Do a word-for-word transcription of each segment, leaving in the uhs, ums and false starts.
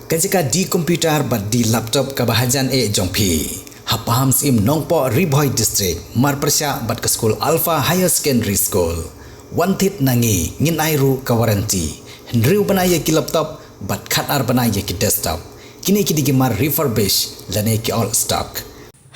Ka jaka di computer bad di laptop kaba hajan eh jong phi, ha Pahamsyiem Nongpoh, Ri Bhoi District, marpyrshah bad ka skul Alpha Higher Secondary School. Wan thied na ngi, ngin ai ruh ka warranty. Hynriew bnai ïa ki laptop bad khatar bnai ïa ki desktop. Kine ki dei ki mar refurbish lane ki old stock.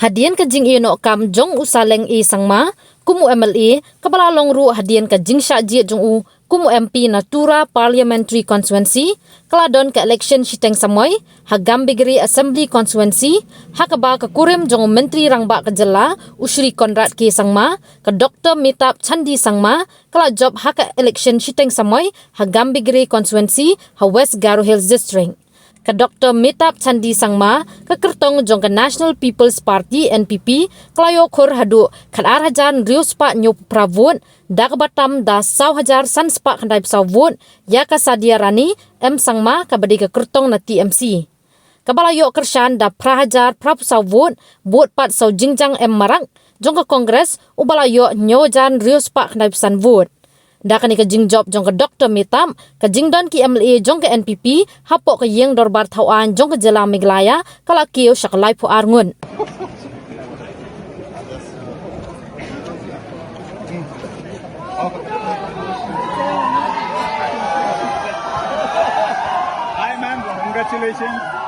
Hadien ka jingïehnoh kam jong u Saleng A Sangma kum u M L A, kaba la long ruh hadien ka jingshah jied jong u kum u M P na Tura Parliamentary Constituency, ka la don ka election shiteng samoi ha Gambegre Assembly Constituency, ha kaba ka kurim jong u Myntri Rangbah ka jylla, u Shri Conrad K Sangma, ka Doctor Mehtab Chandee Sangma, ka la jop ha ka election shiteng samoi ha Gambegre Constituency, ha West Garo Hills District. Ka Doctor Mehtab Chandee Sangma, ka kyrtong jong ka National People's Party, N P P, ka la ïoh khur haduh khatar hajar hynriew spah hynñiew phew phra vote, da kaba tam da saw hajar san spah khyndai phew saw vote ïa ka Sadia Rani M Sangma, kaba dei ka kyrtong na T M C. Kaba la ïoh kyrshan da phra hajar phra phew saw vote, bud pat sa u Jingjang M Marak jong ka Congress, uba la ïoh hynñiew hajar hynriew spah khyndai phew san vote. Da kane ka jingjop jong ka Doctor Mehtab, ka jingdon ki M L A jong ka N P P hapoh ka ïing dorbar thaw aiñ jong ka jylla Meghalaya ka la kiew sha ka laiphew ar ngut. Hi, ma'am. Congratulations.